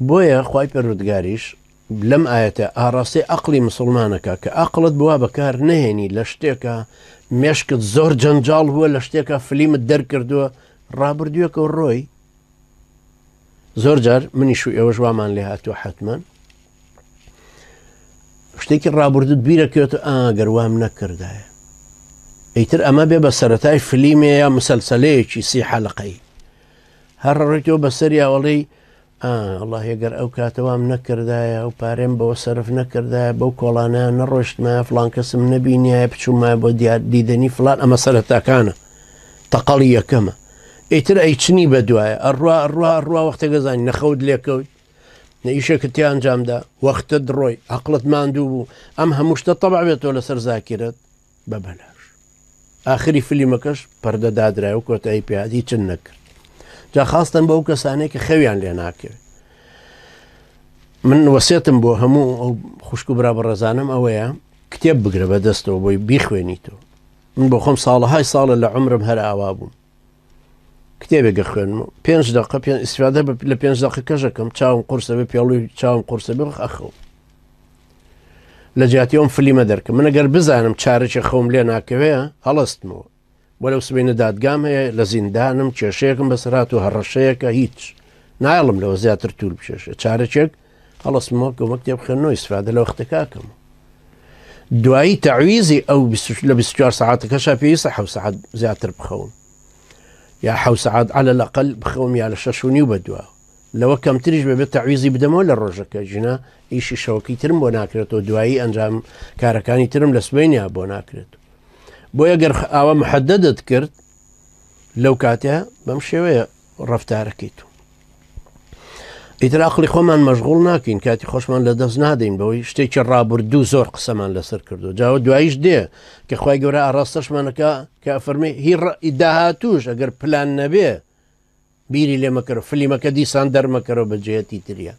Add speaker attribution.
Speaker 1: بۆیە خوای پەروەردگاریش لەم ئایەتە ئاڕاستەی ئەقڵی مسوڵمانەکە کە ئەقڵت بوا بەکار نەهێنی لە شتێکە مێشکت زۆر جەنجاڵ بووە لە شتێکە فلیمت دەرکردووە ڕابردووەکە و ڕۆی زۆر جار منیش و ئێوەش وامان لێ هاتووە حتمما شتێکی ڕابردوت بیرەکەوێت ئاگەر وام نەکردایە ئیتر ئەمە بێ بە سەتای فلیمێ یا مسلسلەیەکی سی حەلقەی هەر ڕۆیتەوە بەسەریا ئەڵێی ئا وەڵاهی گەر ئەو کاتە وام نەکردایە ئەو پارەم بەوە سەرف نەکردایە بەو کۆڵانە نەڕۆشتمایە فڵان کەسم نەبینیایە بچوومایە بۆ دیار دیدەنی فڵان ئەمە سەرەتاکانە تەقەڵی یەکەمە ئیتر ئەی چنی بەدوایە ئەڕوا ئەڕوا ئەڕوا وەختێک ئەزانی نەخەوت لێکەوت نە ئیشێکت تیا ئەنجامدا وەختت ڕۆی عەقڵت ماندوو بوو ئەم هەموو شتە تەبع بێتەوە لەسەر زاکیرەت بە بەلاش ئاخری فلیمەکەش پەردە دادرای و کۆتایی پێهات هیچن نەکرد جا خاستن بەو کەسانەی کە خەویان لێ ناکەوێت من وەسێتم بۆ هەموو ئەو خوشک و برا بەڕێزانم ئەوەیە کتێب بگرە بە دەستەوە بۆی بیخوێنیتەوە من بۆ خۆم ساڵەهای ساڵە لە عمرم هەر ئاوا بووم کتێبێک گەخوێنم پێنج دقە پێ ئیسفادە لە پێنج دقە کەژەکەم چاوم قورسە بێ پێڵوی چاوم قورسە بێ ئەخەوم لە جیاتی ئەم فلیمە دەرکەم من ئەگەر بزانم چارەکی خەوم لێ ناکەوێ هەڵستمەوە بۆ لەو سبینە دادگام هەیە لە زیندانم کێشەیەکم بەسەرات و هەڕەشەیەکە هیچ نایڵم لەوە زیاتر تول بچێشێ چارەکێک هەڵستمەوە کەمە کتێب خوێندنەوە ئیسفادە لە وەختەکەکەم دوایی تەعویزی ئەو لە 24 ساعتەکەشا پێویستە حەو ساعت زیاتر بخەوم یا حەو ساعت على الأقل بخەوم یا لە شەش و نیو بەدوا لەوە کەمتریش بەبێت تەعویزی بدەمەوە لە ڕۆژەکە ژنا ئیشی شەوەکی ترم بۆ ناکرێتەوە دوایی ئەنجام کارەکانی ترم لە سبەینیا بۆ ناکرێت بۆیە گەر ئاوا محەددت کرد لەو کاتە بەم شێوەیە ڕفتارەکەیت و ئیتر ئەقڵی خۆمان مەشغوڵ ناکەین کاتی خۆشمان لە دەست نادەین بەوەی شتێکی ڕابردوو زۆر قسەمان لەسەر کردو جاوە دواییش دێ کە خی گەورە ئاراستەشمانەکە کە فەرمی هی داهاتوش ئەگەر پلان نەبێ بیری لێ مەکەرەوە فلیمەکە دیسان دەرمەکەرەوە بە جێتی تریا.